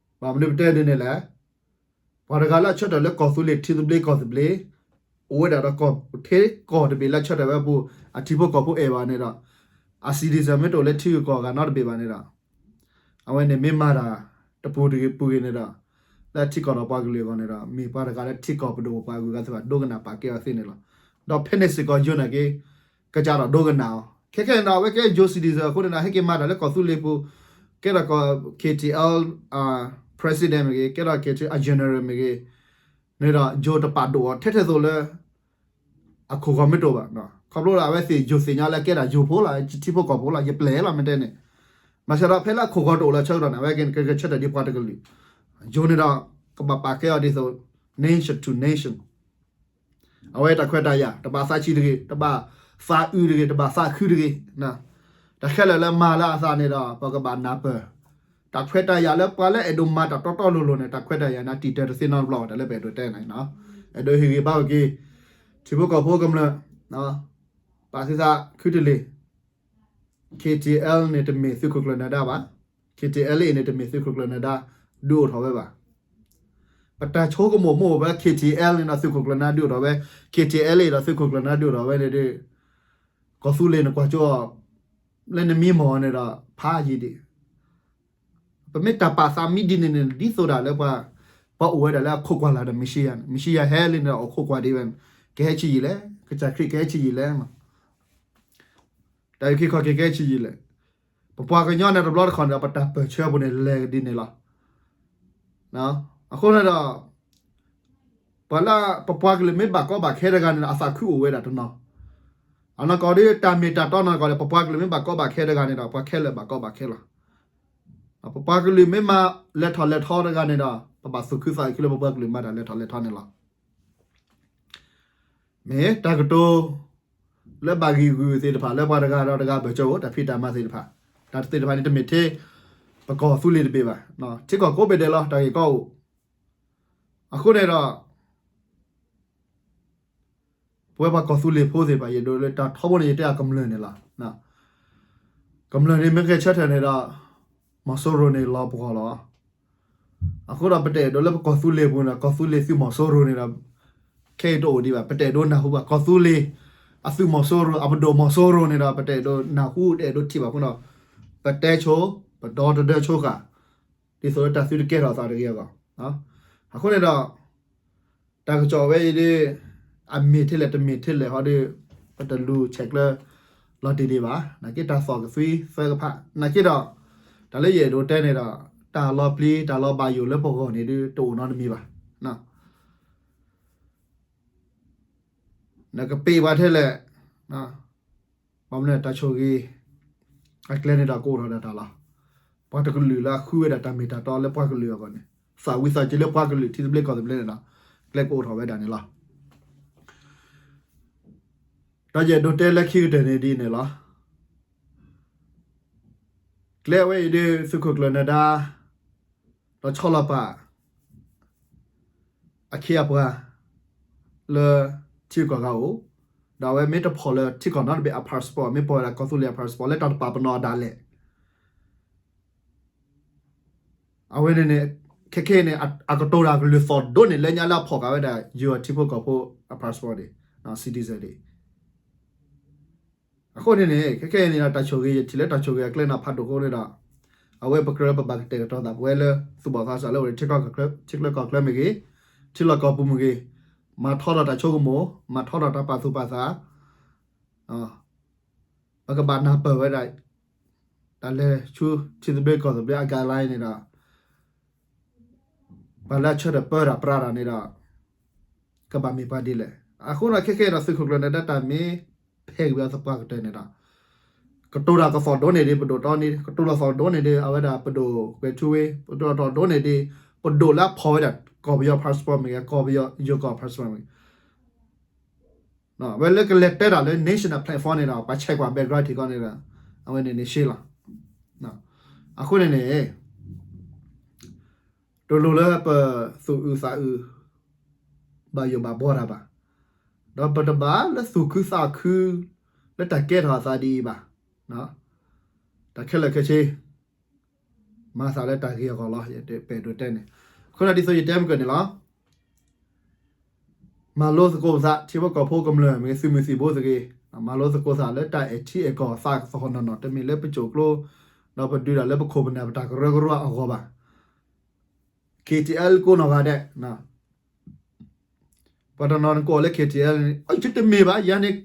ဘၣ်မနုၤပတဲဒ်န့ၣ်လဲၣ်, ပှၤတဂၤလၢအဆၢထၢၣ်လၢကီၢ်သူလ့ၤထံသဘျ့ကီၢ်သဘျ့, အိၣ်ဝဲဒၣ်ဒီးကီၢ် ထဲကီၢ်တဘ့ၣ်လၢအဆၢထၢၣ်ဝဲအပူၤ အထံဖိကီၢ်ဖိအဲၣ်ဘၣ်န့ၣ်ဒီး, အ citizen မ့ၢ်တအိၣ်လၢထံဂုၤကီၢ်ဂၤနီတဘ့ၣ်ဘၣ်န့ၣ်ဒီး, အဝဲန့ၣ်မ့ၢ်မၤတၢ်တပူၤတဂ့ၤပူၤဂ့ၤန့ၣ်ဒီး, လၢထံကီၢ်ဒီးပှၤကလုာ်အဂီၢ်န့ၣ်ဒီး မ့ၢ်ပှၤတဂၤလၢထံကီၢ်ပဒိၣ်ပပှၤဂုၤဂၤသ့ၣ်တဖၣ် ဒိကနၣ်ပာ်ကဲအီၤသ့န့ၣ်လီၤ. ဒီးဖဲန့ၣ်စ့ၢ်ကီးယိၤနာ်က့ ကစးထီၣ်ဒိကနၣ်အီၤ, ခဲကဲန့ၣ်ဒီး အဝဲကဲယိၤ citizen အဃိန့ၣ်ဒီး ဟဲက့ၤမၤတၢ်လၢကီၢ်သူလ့ၤပူၤ, ကဲထီၣ် K T L president မ့ၢ်ဂ့ၤ, ကဲထီၣ် K T L general မ့ၢ်ဂ့ၤ, န့ၣ်ဒီး ယိၤတပာ်ဒိၣ်အီၤ ထဲထဲသိးလၢ အခိၣ်ဂီၤမ့ၢ်တအိၣ်ဘၣ်, ခီဖျိလၢအဝဲသ့ၣ်ယိၤသ့ၣ်ညါလၢကဲဒၣ်ယိၤဖိလီၤ, ထံဖိကီၢ်ဖိလီၤ, ယပျဲၢ်လီၤ မ့ၢ်တဲန့ၣ်, ဘၣ်ဆၣ်ဒီးဖဲလၢအခိၣ်ဂီၤတအိၣ်လၢဆၢကတီၢ်န့ၣ် အဝဲကဂဲၤဆၢထၢၣ်ဒ်ပှၤတကလုာ်, ယိၤန့ၣ်ဒီး ကဘၣ်ပာ်ကဲအီၤဒ်သိး nation to nation အဝဲတၢ်ခွဲးတၢ်ယာ် တဘၣ်သးဆံးတဂ့ၤ, တဘၣ်သးအုးတဂ့ၤ, တဘၣ်သးခုတဂ့ၤ, တၢ်ခဲလၢာ်လၢမၤလၢအသးန့ၣ်ဒီး ပကဘၣ်နၢ်ပၢၢ်, တၢ်ခွဲးတၢ်ယာ်လၢပှၤလၢအဲၣ်ဒိးမၤတၢ်တီတီလိၤလိၤန့ၣ် တၢ်ခွဲးတၢ်ယာ်န့ၣ် တံာ်တၢတသ့နီတဘျီဘၣ် တၢ်လၢပအဲၣ်ဒိးတဲန့ၣ်, အဲၣ်ဒိးဟ့ၣ်ဂံၢ်ဘါက့ၤ ထံဖိကီၢ်ဖိကမျၢၢ်, ပာ်သုသးခုတလ့ၢ်, K T L န့ၣ်တမ့ၢ်သုးခိၣ်ကျၢၢ်နၢၤဒါဘၣ်, K T L A န့ၣ်တမ့ၢ်သုးခိၣ်ကျၢၢ်နၢၤဒါ ဒုးအိၣ်ထီၣ်ဝဲဘၣ်. ပတၢ်ဆိကမိၣ်မ့ၢ်အိၣ်ဝဲ K T L န့ၣ်ဒီးသုးခိၣ်ကျၢၢ်နၢဒုးအိၣ်ထီၣ်ဝဲ, K T L ဒီးသုးခိၣ်ကျၢၢ်နၢဒုးအိၣ်ထီၣ်ဝဲန့ၣ်ဒီး ကီၢ်သူလ့ၤနကွၢ်ကၠိ လၢနမံမီၢ်န့ၣ်ဒီး ဖးယံာ်ဒံး ပမ့ၢ်တၢ်ပာ်သးမံဒ်န့ၣ်န့ၣ် ဒ်သိးဒၣ်လၢပှၤ, ပှၤအိၣ်ဝဲဒၣ်လၢအခိးကွၢ်လၢ်ဒီးမ့ၣ်ၡံယၤန့ၣ်, မ့ၣ်ၡံယၤဟဲလံန့ၣ်ဒီး အိၣ်ခိးကွၢ်ဒံးဝဲန့ၣ်, ကဟဲဆံးယံာ်လဲၣ်, ကစၢ်ခရံာ်ကဟဲဆံးယံာ်လဲၣ်, တၢ်အုၣ်က့ၤခီၣ်က့ၤကဟဲဆံးယံာ်လဲၣ်. ပပှၤကညီန့ၣ်တဘျီတခီၣ်န့ၣ်ဒီး ပတၢ်ပၢၢ်ဆၢပူၤန့ၣ် လဲၤဒ်န့ၣ်လီၤ. အဃိန့ၣ်ဒီး ပှၤလၢပပှၤကလုာ်မ့ၢ်ဘၣ်ကီဘၣ်ခဲတဂၤန့ၣ်ဒီး အသးခုအိၣ်ဝဲဒၣ်တနီၤ, အနီၢ်ကီၢ်ဒီးတၢ်မ့ၢ်တၢ်တီနီၢ်ကီၢ်ဒီး ပပှၤကလုာ်မ့ၢ်ဘၣ်ကီဘၣ်ခဲတဂၤန့ၣ်ဒီး ပှၤခဲလၢာ်ဘၣ်ကီဘၣ်ခဲလီၤ. ပပှၤကလုာ်မ့ၢ်မၤလဲၤထီၣ်လဲၤထီတဂၤန့ၣ်ဒီး ပဘၣ်သူၣ်ခုသးခုလၢပပှၤကလုာ်မၤတၢ်လဲၤထီၣ်လဲၤထီန့ၣ်လီၤ. မ့ၢ်တၢ်ကတိၤ လၢဘၣ်ဂံၢ်ဂုာ်သ့ၣ်တဖၣ် လၢပှၤတဂၤဒီးတဂၤဘၢၣ်စၢၤအိၣ် တၢ်ဖံးတၢ်မၤသ့ၣ်တဖၣ်, တၢ်သ့ၣ်တဖၣ်န့ၣ် တမ့ၢ်ထဲ ပကီၢ်သူလ့ၤတဘ့ၣ်ဘၣ်, ထံကီၢ်ကိးဘ့ၣ်ဒဲးလီၤ တၢ်ဂ့ၢ်ကီအိၣ်. အဃိန့ၣ်ဒီး ပဝဲပှၤကီၢ်သူလ့ၤဖိသ့ၣ်တဖၣ် ယအဲၣ်ဒိးလၢတၢ်ထီဘိန့ၣ် ယတဲအကမျၢၢ်န့ၣ်လီၤ. ကမျၢၢ်န့ၣ်မ့ၢ်ဂဲၤဆၢထၢၣ်န့ၣ်ဒီး မီၤစိရိၤန့ၣ်လီၤပဂီၢ်လီၤ. အဃိဒီးပတအဲၣ်ဒိးလၢပကီၢ်သူလ့ၤပူၤန့ၣ်ဒီး ကီၢ်သူလ့ၤသုးမီၤစိရိၤန့ၣ်ဒီး ခဲအံၤတအိၣ်ဒံးဘၣ်. ပတအဲၣ်ဒိးနၢ်ဟူဘၣ် ကီၢ်သူလ့ၤ အသုးမီၤစိရိၤ အပဒိၣ်မီၤစိရိၤန့ၣ်ဒီး ပတအဲၣ်ဒိးနၢ်ဟူ တအဲၣ်ဒိးထံၣ်ဘၣ်အဃိဒီး ပတဲဆိ ပဒီတဒၢဆိဃာ် ဒ်သိးလၢတၢ်သုတကဲထီၣ်သးတဂ့ၤအဂီၢ်. အဃိန့ၣ်ဒီး တၢ်ကစီၣ်ဝဲအံၤဒီး အမ့ၢ်ထဲလဲၣ်တမ့ၢ်ထဲလဲၣ်ဟီဒီး ပတလူၤဆဲးကျၢလီၤတံၢ်ဒံးဘၣ်. နာ်က့တၢ်သီၣ်ကသွံသၢကဖၣ် နာ်က့ဒီး တၢ်လၢယအဲၣ်ဒိးတဲန့ၣ်ဒီး တၢ်လီၤပျံၤတၢ်လီၤဘၣ်ယိၣ်လၢပဂီၢ်န့ၣ်ဒီး တအိၣ်နီတမံၤဘၣ်. နကပ့ၤပှၤထဲလဲၣ် ဘၣ်မနုၤတၢ်ဆိၣ်ဂ့ၤ အကျဲန့ၣ်ဒီးကအိၣ်ထီၣ်ဒၣ်တၢ်လီၤ. ပှၤတကလုာ်လၢအဃုဝဲဒၣ်တၢ်မ့ၢ်တၢ်တီလၢပှၤကလုာ်အဂီၢ်န့ၣ် သးဝံသးစူၤလၢပှၤကလုာ်ထံသဘျ့ကီၢ်သဘျ့န့ၣ်ဒီး ကျဲကအိၣ်ထီၣ်ဝဲဒၣ်န့ၣ်လီၤ. ဒီးယအဲၣ်ဒိးတဲလၢခံကတၢၢ်န့ၣ်ဒ်န့ၣ်လီၤ. ကျဲအဝဲအံၤဒီး သုးခိၣ်ကျၢၢ်နၢဒါ ဒီးဆီလီၤပာ် အခ့အပှၤ လၢထံဂုၤကီၢ်ဂၤအိၣ်, ဒီးအဝဲမ့ၢ်တဖီၣ်လၢထံကီၢ်နီတဘ့ၣ်အ passport မ့ၢ်ပီၢ်ဝဲဒၣ်ကီၢ်သူလ့ၤအ passport လၢတၢ်တပာ်ပနီၣ်အဒၣ်လဲာ် အဝဲန့ၣ်န့ၣ် ခဲခဲအံၤန့ၣ် အကတိၤတၢ်ကလုၢ်သီၣ်ဒိၣ်န့ၢ်လၢညါလၢအဖီၣ်ဃာ်ဝဲဒၣ် ယိၤထံဖိကီၢ်ဖိအ passport န့ၣ် citizen န့ၣ် အဃိန့ၣ်န့ၣ် ခဲခဲအံၤန့ၣ်ဒီး တၢ်ဆိၣ်ဂ့ၤ ယထံၣ်လၢတၢ်ဆိၣ်ဂ့ၤအကျဲန့ၣ်ဖးဒိၣ်အဃိန့ၣ်ဒီး အဝဲပကြၢးလၢပဘၣ်ကတဲာ်ကတီၤသး ပဝဲလၢသူၣ်ဘီၣ်သးစၢ်လၢအိၣ်ဒီး ထံချၢကီၢ်ချၢမ့ၢ်ဂ့ၤ, ထံလီၢ်ကီၢ်ပူၤမ့ၢ်ဂ့ၤ, မၤထီထီၣ်တၢ်ဆိကမိၣ်, မၤထီထီၣ်တၢ်ပာ်သူၣ်ပာ်သး ပကဘၣ်နၢ်ပၢၢ်ဝဲဒၣ် တၢ်လဲၤဆူထံသဘျ့ကီၢ်သဘျ့အ guideline န့ၣ်ဒီး ပှၤလၢအဆၢထၢၣ်ပၢတၢ်ပြးတၢ်န့ၣ်ဒီး ကဘၣ်မ့ၢ်ပှၤဒ်လဲၣ်. အဃိဒီးခဲခဲအံၤဒီး သုးခိၣ်ကျၢၢ်နၢဒါတၢ်မ့ၢ်ဖဲးကွံာ်အသပှၢ်ကတၢၢ်န့ၣ်ဒီး ကတိၤတၢ်ကသီၣ်ဒိၣ်န့ၢ်ဒံးပဒိၣ်တီန့ၣ်, ကတိၤလီၤသီၣ်ဒိၣ်န့ၢ်ဒံး အဝဲဒၣ်ပဒိၣ်ကွဲၤထူဝ့, ကတိၤလီၤသီၣ်ဒိၣ်န့ၢ်ဒံး ပဒိၣ်လၢအဖီၣ်ဝဲဒၣ် ကီၢ်ပယီၤ passport မ့ၢ်ဂ့ၤ, ကီၢ်ပယီၤယိၤကီၢ် passport မ့ၢ်ဂ့ၤ ဝဲလၢကလဲၤတဲတၢ်လၢ national platform န့ၣ်ဒီး ပှၤဆဲးကွၢ် background ထံကီၢ်န့ၣ်ဒီး အဝဲန့ၣ်န့ၣ်ရှဲလီၤ. အဃိန့ၣ်န့ၣ် တလိၣ်လၢပသူၣ်အုးသးအုး ဘၣ်ယိၣ်ဘၣ်ဘှီတၢ်ဘၣ်. ဒီးပတဘၣ်လၢသူၣ်ခုသးခု လၢတၢ်ကဲထီၣ်အသးဒ်အံၤဘၣ်. တၢ်ခဲလၢာ်ခဲဆ့ မၤသးလၢတၢ်ဂ့ၤအဂီၢ်လီၤ. ယပအဲၣ်ဒိးတဲန့ၣ် အဃိန့ၣ်ဒ်သိးယတဲမုၢ်ကၢၢ်န့ၣ်လီၤ. မၤလိသကိးပသး ထံဖိကီၢ်ဖိကမျၢၢ်မ့ၢ်ဂ့ၤ သုးမုၢ်သံၣ်ဘိသ့ၣ်ဂ့ၤ မၤလိသကိးသးလၢတၢ်အဲၣ်ထံအဲၣ်ကီၢ်သးကသီၣ်နီၢ်နီၢ် တမ့ၢ်လၢပစိာ်ကျိ ဒီးပဒုးတၢ်လၢပခိၣ်ပနၢ်ပတၢ်ကရၢကရိအဂီၢ်ဘၣ်. K T L ကိးနီၢ်ဂၤဒဲး ပှၤတနီၤနကိးလၢ K T L န့ၣ် တမ့ၢ်ဘၣ် ယၤန့ၣ်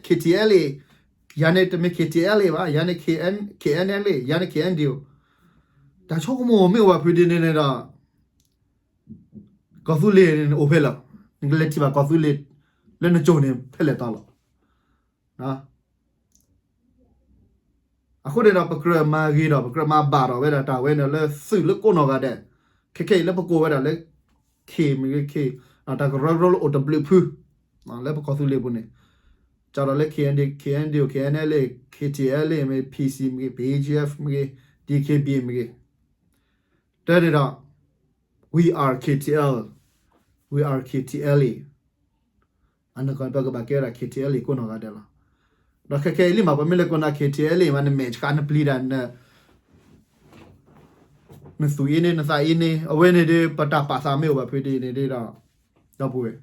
K T L ယၤန့ၣ်တမ့ၢ် K T L ဘၣ် ယၤန့ၣ် K N L ယၤန့ၣ် K N D O တၢ်ဆိကမိၣ်မ့ၢ်အိၣ်ဘၣ်ဖုးဒ်န့ၣ်န့ၣ်ဒီး ကီၢ်သူလ့ၤန့ၣ်အိၣ်ဖဲလဲၣ်, နကလဲၤထံၣ်ဘၣ်ကီၢ်သူလ့ၤ လၢနကၠိၣ်န့ၣ်ဖဲလဲၣ်တီလီၤ. အဃိန့ၣ်ဒီး ပကြၢးမၤဂ့ၤဒီး ပကြၢးမၤဘၣ်ဒီးဝဲဒၣ်တၢ်ဝဲန့ၣ်လၢသုးလၢကိးနီၢ်ဂၤဒဲး, ခဲခဲအံၤလၢပကိးဝဲဒၣ်လၢ K မ့ၢ်ဂ့ၤ K တၢ်ကရၢကရိလၢအိၣ်တဘျုးဖု လၢပကီၢ်သူလ့ၤပူၤန့ၣ်, ကဒီးလၢ K N D, K N D O, K N L A, K T L A မ့ၢ် P C မ့ၢ်ဂ့ၤ P G F မ့ၢ်ဂ့ၤ D K B A မ့ၢ်ဂ့ၤ တဲန့ၣ်ဒီး we are K T L, we are K T L A အနီၢ်ကီၢ်န့ၣ် ပကဘၣ်ကဲဝဲဒၣ် K T L A ကိးနီၢ်ဂၤဒဲးလီၤ. ဒီးခဲခဲအံၤလံမး ပမ့ၢ်လဲၤကိးနၤ K T L A မး နမဲာ်ဆှးနပျံၤတၢ်န န နသူၣ်အ့န့ၢ် နသးအ့န့ၢ် အဝဲန့ၣ်ဒီး ပတၢ်ပာ်သးမ့ၢ်အိၣ်ဘၣ်ဖုဒ်န့ၣ်ဒီး ဒီပုၢ်ဝဲၢ်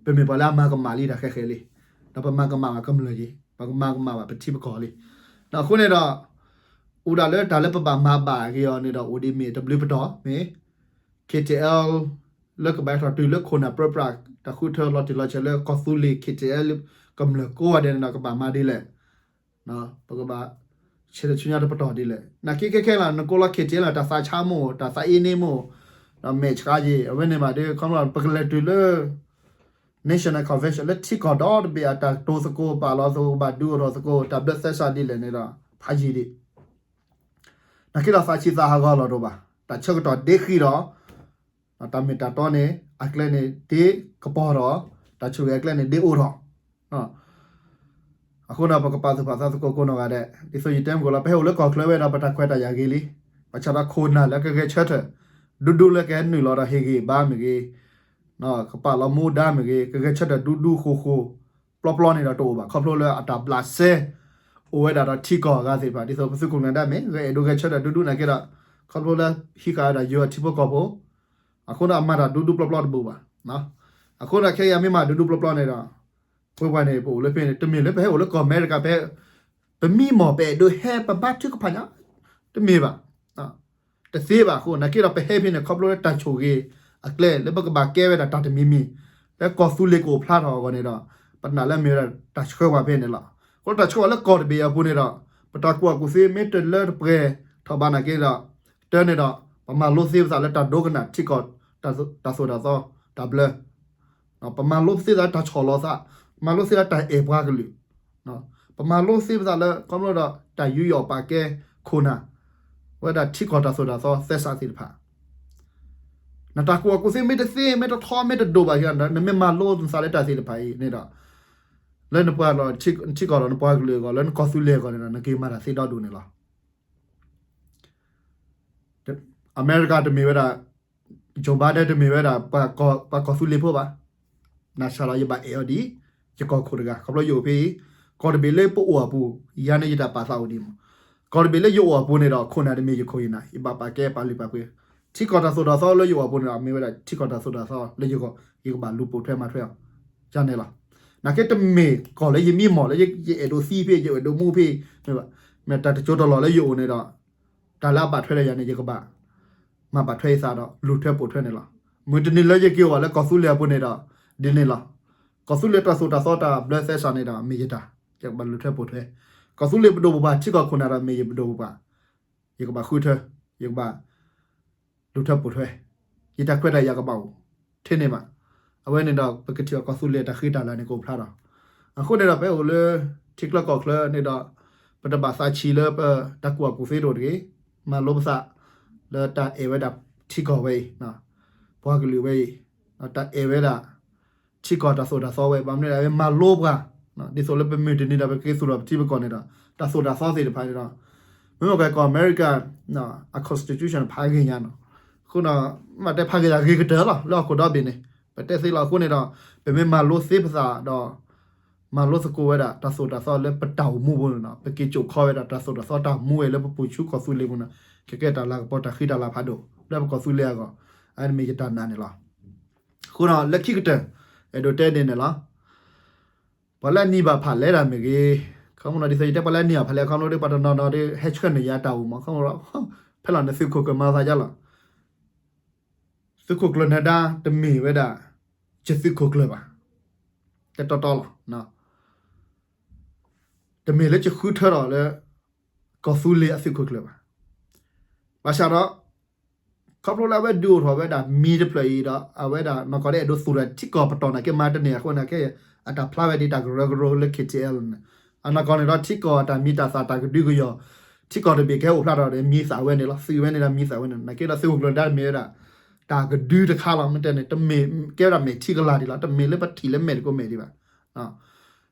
ပမ့ၢ်ပှၤလၢအမၤကမၣ်လံတၢ်ဃဲဃဲလံ, ဒီးပမၤကမၣ်ဘၣ်ကမျၢၢ်က့ၤ, ပမၤကမၣ်ဘၣ်ပထံပကီၢ်လံ. အဃိန့ၣ်ဒီး အိၣ်ဒၣ်လၢတၢ်လၢပဘၣ်မၤဘၣ်က့ၤအီၤန့ၣ်ဒီး အိၣ်ဒ်မ့ၢ်တဘျုးပတီၢ်မ့ၢ် K T L လၢကဘၣ်ထီၣ်တုၤလၢခိၣ်နၢ်ပြၢပြး တၢ်ဃုထၢလီၤတံၢ်လီၤဆဲးလၢကီၢ်သူလ့ၤ K T L ကမျၢၢ်ကိးဂၤဒဲးန့ၣ်ဒီး ကဘၣ်မၤဒ်လဲၣ် ပကဘၣ်ဆဲးဆူညါတပတီၢ်ဒ်လဲၣ်. နာ်က့ခဲခဲလီၤ နကိးလီၤ K T L တၢ်သးဆါမ့ၢ် တၢ်သးအ့န့ၢ်မ့ၢ် ဒီးမဲာ်ဆှးယံၤ အဝဲန့ၣ်ဘၣ်ဒီး ခီဖျိပကလဲၤတုၤလၢ National Convention လၢထံကီၢ်ဒီတဘ့ၣ်အတၢ်တိၤသကိး ပာ်လီၤသကိး ကဘၣ်ဒုးအိၣ်ထီၣ်သကိး တၢ်ဘျၢသဲစးဒ်လဲၣ်န့ၣ်ဒီး ဖးယံာ်ဒံး နာ်က့ဒီးသးဆံးသးဟးဂီၤလီၤဒိၣ်ဘၣ်. တၢ်ဆၢကတီၢ်ဒ့ဃံဒီး တၢ်မ့ၢ်တၢ်တီန့ၣ် အကျဲန့ၣ်ဒ့ကပီၤထီၣ်, တၢ်ဆိၣ်ဂ့ၤအကျဲန့ၣ်ဒ့အိၣ်ထီၣ်. အဃိဒီးပကပာ်သူၣ်ပာ်သးသကိးကိးနီၢ်ဂၤဒဲး ဒ်သိးယတဲမုၢ်ကီးလီၤ ပဟဲအိၣ်လၢကီၢ်ချၢဝဲဒီး ပတၢ်ခွဲးတၢ်ယာ်ဂ့ၤလံ. ဘၣ်ဆၣ်ဒီးခိၣ်နၢ်လၢကဂဲၤဆၢထၢၣ် ဒူဒူလၢကဟဲနုာ်လီၤဒီးဟ့ၣ်ဂံၢ်ဘါမ့ၢ်ဂ့ၤ, ကပာ်လီၤမူဒါမ့ၢ်ဂ့ၤ, ကဂဲၤဆၢထၢၣ်ဒူဒူဃိဃိ ပျီပျီန့ၣ်ဒီးတအိၣ်ဘၣ်. ခီဖျိလၢအတၢ်ဘျးစဲ အိၣ်ဝဲဒၣ်ဒီးထံကီၢ်အဂၤသ့ၣ်တဖၣ် ဒ်သိးပသုးခိၣ်ကျၢၢ်ဒၣ်မ့ၢ် ဂဲၤအဲၣ်ဒိးဂဲၤဆၢထၢၣ်ဒူဒူနာ်က့ဒီး ခီဖျိလၢဟံးဃာ်ဝဲဒၣ်ယိၤအထံဖိကီၢ်ဖိ အဃိဒီးအမၤတၢ်ဒူဒူပျီပျီတဘူးဘၣ်. အဃိဒီးခဲအံၤမ့ၢ်မၤဒူဒူပျီပျီန့ၣ်ဒီး ပဝဲပှၤန့ၣ် ပအိၣ်လၢဖဲန့ၣ် တမ့ၢ်လၢပဟဲအိၣ်လၢကီၢ်အမဲရကၤ ပဟဲ ပမံမီၢ် ပအဲၣ်ဒိးဟဲပဘါထုကဖၣ်ညါ တမ့ၢ်ဘၣ်. တသ့ဘၣ်အဃိ နာ်က့ဒီးပဟဲဖဲန့ၣ် ခီဖျိလၢတၢ်ဆိၣ်ဂ့ၤအကျဲ လၢပကဘၣ်ကဲဝဲဒၣ်တၢ်တမံၤမံၤ လၢကီၢ်သူလ့ၤကအိၣ်ဖျါထီၣ်အဂီၢ်န့ၣ်ဒီး ပနာ်လၢမ့ၢ်ဝဲဒၣ်တၢ်ဆှၢပှၤဖဲန့ၣ်လီၤ. အဃိတၢ်ဆှၢပှၤလၢကီၢ်တဘ့ၣ်အပူၤန့ၣ်ဒီး ပတၢ်ကူၣ်ဘၣ်ကူၣ်သ့မ့ၢ်တလၢတပှဲၤထီၣ်ဘၣ်နာ်က့ဒီး တၢ်န့ၣ်ဒီး ပမၤလိသ့ပသးလၢတၢ်ဒိကနၣ်ထံကီၢ် တၢ်သိၣ်တၢ်သီ တၢ်ဘျၢ ပမၤလိသ့သးလၢတၢ်ဆီၣ်လီၤသး, ပမၤလိသ့သးလၢတၢ်အဲၣ်ပှၤကလုာ်, ပမၤလိသ့ပသးလၢ ခီဖျိဒီးတၢ်ယူးယီၣ်ပာ်ကဲခိၣ်နၢ် ဝဲဒၣ်ထံကီၢ်တၢ်သိၣ်တၢ်သီသဲစးသ့ၣ်တဖၣ်, နတၢ်ကူၣ်ဘၣ်ကူၣ်သ့မ့ၢ်တသ့ မ့ၢ်တထီ မ့ၢ်တဒိၣ်ဘၣ်က့ၤဒီး နမ့ၢ်မၤလိနသးလၢတၢ်သ့ၣ်တဖၣ်အံၤန့ၣ်ဒီး လၢနပှၤထံကီၢ်ဒီးနပှၤကလုာ်အဂီၢ် လၢနကီၢ်သူလ့ၤအဂီၢ်န့ၣ်ဒီး နက့ၤမၤတၢ်သ့ဒီဒိၣ်န့ၣ်လီၤ. အမဲရကၤတမ့ၢ်ဝဲဒၣ် Joe Biden တမ့ၢ်ဝဲဒၣ် ပှၤကီၢ်သူလ့ၤဖိဘၣ်. ဘၣ်ဆၣ်ဒီးယဘၣ်အဲၣ်အီၤဒ် ယကီၢ်ခိၣ်တဂၤ ခီဖျိယအိၣ်ဖဲအံၤ, ကီၢ်တဘ့ၣ်လၢပအိၣ်အပူၤ ယၤန့ၣ်ယတၢ်ပာ်သးအိၣ်ဒံးမး, ကီၢ်တဘ့ၣ်လၢယအိၣ်အပူၤန့ၣ်ဒီး ခိၣ်နၢ်တမ့ၢ်ယခိၣ်ယနၢ် ယဘၣ်ပာ်ကဲပာ်လုၢ်ပာ်ပှ့ၤ, ထံကီၢ်တၢ်သိၣ်တၢ်သီလၢယအိၣ်အပူၤန့ၣ်ဒီး မ့ၢ်ဝဲဒၣ်ထံကီၢ်တၢ်သိၣ်တၢ်သီလၢယဂီၢ် ယကဘၣ်လူၤပိာ်ထွဲမၤထွဲအီၤ ယၤန့ၣ်လီၤ. နာ်က့တမ့ၢ်ကီၢ်လၢယမံမီၢ်လၢ ယအဲၣ်ဒိးသံဖဲ ယအဲၣ်ဒိးမူဖဲ မ့ၢ်ဘၣ်, မ့ၢ်တၢ်တစိၢ်တလီၢ်လၢယအိၣ်န့ၣ်ဒီး တၢ်လၢအဘၣ်ထွဲဒီးယၤန့ၣ် ယကဘၣ် မၤဘၣ်ထွဲယသးဒီး လူၤထွဲပိာ်ထွဲန့ၣ်လီၤ. မုၢ်တနံၤလၢယက့ၤအိၣ်ဘၣ်လၢကီၢ်သူလ့ၤအပူၤန့ၣ်ဒီး ဒ်န့ၣ်လီၤ. ကီၢ်သူလ့ၤတၢ်သိၣ်တၢ်သီတၢ်ဘျၢသဲစးန့ၣ်ဒီး မ့ၢ်ယတၢ် ယကဘၣ်လူၤထွဲပိာ်ထွဲ, ကီၢ်သူလ့ၤပဒိၣ်ပပှၢ် ထံကီၢ်ခိၣ်နၢ်ဒီး မ့ၢ်ယပဒိၣ်ပပှၢ် ယကဘၣ်ဃုထၢ ယကဘၣ် လူၤထွဲပိာ်ထွဲ, ယတၢ်ခွဲးတၢ်ယာ်ကဘၣ်အိၣ် ထဲန့ၣ်ဘၣ်. အဝဲန့ၣ်ဒီး ပကထံၣ်အီၤကီၢ်သူလ့ၤတၢ်ဃံတၢ်လၤန့ၣ်ကအိၣ်ဖျါဒီး အဃိန့ၣ်ဒီး ပအိၣ်လၢ ထံချၢကီၢ်ချၢန့ၣ်ဒီး ပတဘၣ်သးဆံးလၢပတၢ်ကူၣ်ဘၣ်ကူၣ်သ့တအိၣ်တဂ့ၤ, မၤလိပသး လၢတၢ်အဲၣ်ဝဲဒၣ်ထံကီၢ်ဝဲအံၤ, ပှၤကလုာ်ဝဲအံၤ, တၢ်အဲၣ်ဝဲဒၣ် ထံကီၢ်တၢ်သိၣ်တၢ်သီဝဲ ဘၣ်မနုၤလဲၣ် အဝဲမၤလိပှၤ, ဒ်သိးလၢပမုၢ်တနံၤဒီး ပကက့ၤသူၣ်ထီၣ်ပထံပကီၢ်န့ၣ်ဒီး တၢ်သိၣ်တၢ်သီသ့ၣ်တဖၣ်န့ၣ်ဒီး မ့ၢ်မ့ၢ်ကီၢ်အမဲရကၤ အ constitution ဖးဂ့ၤညါနီၤ, အဃိဒီး မ့ၢ်တဲဖးဂ့ၤဒၣ်ဂ့ၤကတၢၢ်လီၤ လၢဟီၣ်ခိၣ်ဒီဘ့ၣ်န့ၣ် ပတဲသ့လီၤ. အဃိန့ၣ်ဒီး ပမ့ၢ်မၤလိသ့ပသးဒီး မၤလိသကိးဝဲဒၣ်တၢ်သိၣ်တၢ်သီလၢပတၢ်အိၣ်မူပူၤန့ၣ်ဒီး ပက့ၤကိးခီဝဲဒၣ်တၢ်သိၣ်တၢ်သီတၢ်မူဝဲလၢပပူၤဆူကီၢ်သူလ့ၤပူၤန့ၣ် ကကဲတၢ်လၤကပီၤတၢ်ဃံတၢ်လၤဖးဒိၣ် လၢပကီၢ်သူလ့ၤအဂီၢ်, အဝဲန့ၣ်မ့ၢ်ယတၢ်နာ်န့ၣ်လီၤ. အဃိဒီးလၢခံကတၢၢ် အဲၣ်ဒိးတဲဒ်န့ၣ်လီၤ. ပှၤလၢအနံၤဘၣ်ဖးလဲၣ်တၢ်မ့ၢ်ဂ့ၤ, ခီဖျိဒ်သိးယတဲပှၤလၢအနံၤဘၣ်ဖးလဲၣ် ခီဖျိဒီးပှၤတနီၤနီၤဒီး ဟဲဆှၢန့ၢ်ယၤတၢ်အိၣ်မး ခီဖျိဒီး ဖဲလီၤန့ၣ်သုးခိၣ်ကျၢၢ်မၤသးယါလီၤ. သုးခိၣ်ကျၢၢ်နၢၤဒါ တမ့ၢ်ဝဲဒၣ် ယသုးခိၣ်ကျၢၢ်ဘၣ်. တတီတီလီၤ. တမ့ၢ်လၢယဃုထၢထီၣ်လၢ ကီၢ်သူလ့ၤအသုးခိၣ်ကျၢၢ်ဘၣ်. ဘၣ်ဆၣ်ဒီး ခီဖျိလၢအဝဲဒုးအိၣ်ထီၣ်ဝဲဒၣ်မံၤတဖျၢၣ်အံၤဒီး အဝဲဒၣ်နီၢ်ကီၢ်ဒီးအဲၣ်ဒိးသူၣ်ထီၣ်ထံကီၢ်ပတီၢ်နာ်က့မၤတန့ၢ်အဃိန့ၣ် ခဲအံၤ အတၢ်ဖျါဝဲဒ်တၢ်ကရၢကရိလၢ K T L န့ၣ် အနီၢ်ကီၢ်န့ၣ်ဒီးထံကီၢ်အတၢ်မံၤတၢ်သၣ်တၢ်ကဒုကယီၢ် ထံကီၢ်တဘ့ၣ်ကဟဲအိၣ်ဖျါထီၣ်ဒီးမံၤသၣ်ဝဲန့ၣ်လီၤ. သုးဝဲန့ၣ်ဒီးမံၤသၣ်ဝဲန့ၣ် နာ်က့ဒီးသုးခိၣ်ကျၢၢ်နၢၤဒါမ့ၢ်ဝဲဒၣ် တၢ်ကဒုတခါလီၤ. မ့ၢ်တဲန့ၣ် တမ့ၢ်ကဲဝဲဒၣ်မဲာ်ထံကလၤဒံးလီၤ. တမ့ၢ်လၢပထံၣ်လၢမဲာ်တကိးမဲာ်ဒံးဘၣ်.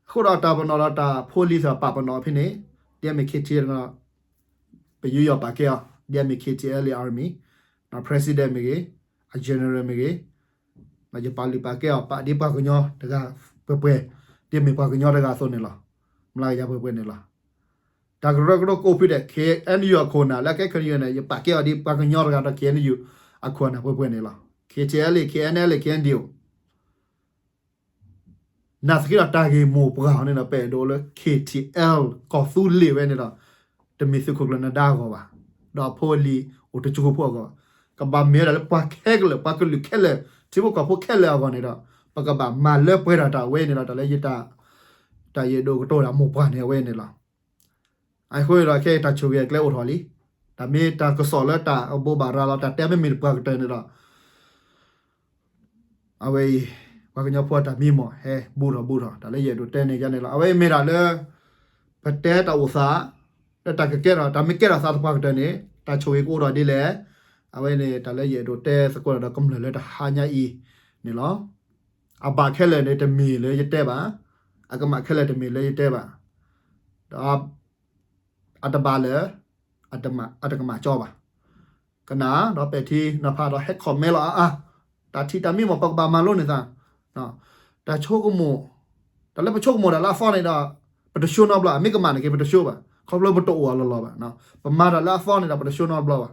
အဃိဒီးတၢ်ပနီၣ်ဒီးတၢ်ဖိလံၤသ့ၣ်တဖၣ်ပနီၣ်ဖဲန့ၣ် ဒ်အမ့ၢ် K T L ပယူးယီၣ်ပာ်ကဲအီၤ ဒ်အမ့ၢ် K T L လၢ Army, President မ့ၢ်ဂ့ၤ, General မ့ၢ်ဂ့ၤ, ယပာ်လုၢ်ပာ်ကဲအီၤ ပာ်ဒ်ပှၤကညီတဂၤပှဲၤပှဲၤ, ဒ်မ့ၢ်ပှၤကညီတဂၤအသိးန့ၣ်လီၤ. မျးကယၤပှဲၤပှဲၤန့ၣ်လီၤ. တ တၢ်ကရၢကရိကအိၣ်ဖုဒဲး K N U အခိၣ်နၢ်လၢ ကဲ K N U န့ၣ် ယပာ်ကဲအီၤဒ်ပှၤကညီတဂၤဒီး K N U အခိၣ်နၢ်ပှဲၤပှဲၤန့ၣ်လီၤ. K T L A, K N L A, K N D O နာ်သက့ဒီးတၢ်ဂ့ၢ်မိၢ်ပှၢ်အီၤန့ၣ်ဒီး ပအဲၣ်ဒိးလၢ K T L ကီၢ်သူလ့ၤဝဲန့ၣ်ဒီး တမ့ၢ်သုးခိၣ်ကျၢၢ်နဒါအဂီၢ်ဘၣ်, ဒီးအဖိအလံၤအိၣ်တကၠိဖိအဂီၢ်ဘၣ်. ကဘၣ်မ့ၢ်ဝဲဒၣ်လၢပှၤခဲလၢာ် ပှၤကလုာ်ခဲလၢာ် ထံဖိကီၢ်ဖိခဲလၢာ်အဂီၢ်န့ၣ်ဒီး ပကဘၣ်မၤလၢပှဲၤထီၣ်တၢ်ဝဲန့ၣ်လီၤ. တၢ်လၢယတၢ် တၢ်ယအဲၣ်ဒိးကတိၤတၢ်မိၢ်ပှၢ်န့ၣ်အဝဲန့ၣ်လီၤ. အဃိန့ၣ်ဒီး ခဲအံၤတၢ်ဆိၣ်ဂ့ၤအကျဲအိၣ်ထီၣ်လံ. တၢ်မ့ၢ်တၢ်ကစီၣ်လၢတၢ်အဘိးဘၣ်ရၤလီၤ တၢ်တဲမ့ၢ်မ့ၢ်တပှၤကတၢၢ်န့ၣ်ဒီး အဝဲအံၤ ပှၤကညီဖိတၢ်မံမီၢ်ဟဲဘူးထီၣ်ဘူးထီၣ် တၢ်လၢယအဲၣ်ဒိးတဲန့ၣ်ယါန့ၣ်လီၤ. အဝဲအံၤမ့ၢ်ဒၣ်လၢ ပတဲတၢ်အိၣ်သး လၢတၢ်ကကဲထီၣ် တၢ်မ့ၢ်ကဲထီၣ်သးသပှၢ်ကတၢၢ်န့ၣ် တၢ်ဆိၣ်ဂ့ၤကအိၣ်ထီၣ်ဒ်လဲၣ်. အဝဲန့ၣ် တၢ်လၢယအဲၣ်ဒိးတဲသကိးဒီးကမျၢၢ်လၢတဟါညါအံၤန့ၣ်လီၤ. အဘၣ်ခဲလၢာ်န့ၣ် တမ့ၢ်လၢယတဲဘၣ်, အကမၣ်ခဲလၢာ်တမ့ၢ်လၢယတဲဘၣ်, ဒီး အတဘၣ်လၢ အတကမၣ်ကၠီဘၣ်. ကနၣ်ဒီးပဲာ်ထံနီၤဖးဒီးဟဲ comment လီၤအါအါ, တၢ်ထံၣ်တၢ်မံမီၢ် ပကဘၣ်မၤလိန့ၢ်သး, တၢ်ဆိကမိၣ်, တၢ်လၢပဆိကမိၣ်တၢ်လၢအသီန့ၣ်ဒီး ပတဆိနီတဘျီ, အမ့ၢ်ကမၣ်န့ၣ်က့ၤ ပတဆိဘၣ်, ခီဖျိပတအိၣ်အလီၢ်လီၢ်ဘၣ်. ပမၤတၢ်လၢအသီန့ၣ်ဒီး ပတဆိနီတဘျီဘၣ်,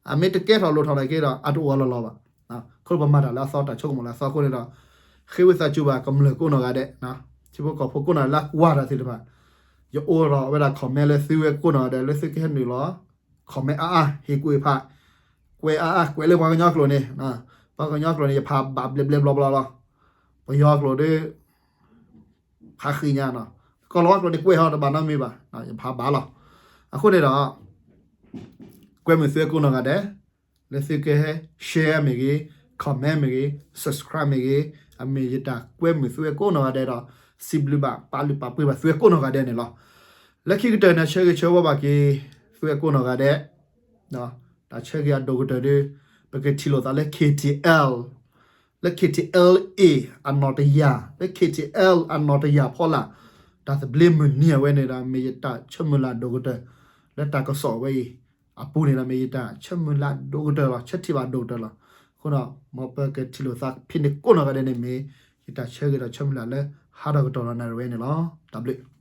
အမ့ၢ်တကဲထီၣ်လိၣ်ထီၣ်န့ၣ်က့ၤဒီး အတအိၣ်အလီၢ်လီၢ်ဘၣ်. ခီဖျိပမၤတၢ်လၢအသီ တၢ်ဆိကမိၣ်လၢအသီအဃိန့ၣ်ဒီး ဃ့ဝံသးစူၤဘၣ်ကမျၢၢ်ကိးနီၢ်ဂၤဒဲး, ထံဖိကီၢ်ဖိကိးနီၢ်ဂၤဒဲးလၢကွၢ်တၢ်သ့ၣ်တဖၣ်, ယအိၣ်ဒီးဝဲဒၣ် comment လၢသုဝဲကိးနီၢ်ဂၤဒဲးလၢသုကဟဲနုာ်လီၤ comment အါအါ ဟ့ၣ်ကူၣ်ဟ့ၣ်ဖး, ကွဲးအါအါ ကွဲးလၢပှၤကညီကျိာ်န့ၣ်, ပှၤကညီကျိာ်န့ၣ် ယဖးဘၣ်ဘျဲးဘျဲးဘျီဘျီလီၤ. ပယီၤကျိာ်ဒီး ဖးဃံညါနီၤ, ကီၢ်လီၤဝါကျိာ်န့ၣ် ကွဲးဟီတဘၣ်နီတမံၤဘၣ်, ယဖးဘၣ်လီၤ. အဃိန့ၣ်ဒီး ကွဲမုာ်သုဝဲကိးနီၢ်ဂၤဒဲး လၢသုကဟဲ share မ့ၢ်ဂ့ၤ, comment မ့ၢ်ဂ့ၤ, subscribe မ့ၢ်ဂ့ၤ, အမ့ၢ်ယတၢ်ကွဲမုာ်သုဝဲကိးနီၢ်ဂၤဒဲးဒီး စံးဘျုးဘၣ် ပာ်လုၢ်ပာ်ပှ့ၤဘၣ်သုဝဲကိးနီၢ်ဂၤဒဲးန့ၣ်လီၤ. လၢခံကတၢၢ်န့ၣ် ဆၢဂ့ၤဆၢဝါဘၣ်က့ၤ သုဝဲကိးနီၢ်ဂၤဒဲး, တၢ်ဆၢဂ့ၤအဒိၣ်ကတၢၢ်ဒီး ပကထံၣ်လိာ်သးလၢ K T L လၢ K T L A အနီၢ်တယၢ်, လၢ K T L အနီၢ်တယၢ်ဖီလာ် တၢ်သဘျ့မုၢ်နံၤအဝဲန့ၣ်ဒီး မ့ၢ်ယတၢ်ဆၢမုၢ်လၢ်ဒိၣ်ကတၢၢ် လၢတၢ်ကစီၣ်ဝဲအံၤအပူၤန့ၣ်ဒီး မ့ၢ်ယတၢ်ဆၢမုၢ်လၢ်ဒိၣ်ကတၢၢ်လီၤ, ဆၢထံၣ်ဘၣ်ဒိၣ်ကတၢၢ်လီၤ. အဃိဒီး မ်ပကထံၣ်လိာ်သးဖဲန့ၣ်ကိးနီၢ်ဂၤဒဲးန့ၣ်မ့ၢ် ယတၢ်ဆၢဂ့ၤဒီးဆၢမုၢ်လၢ်လၢဟးထီၣ်ကတီၢ်ဒီးနၣ်ရံၣ်ဝဲန့ၣ်လီၤ. တၢ်ဘျုး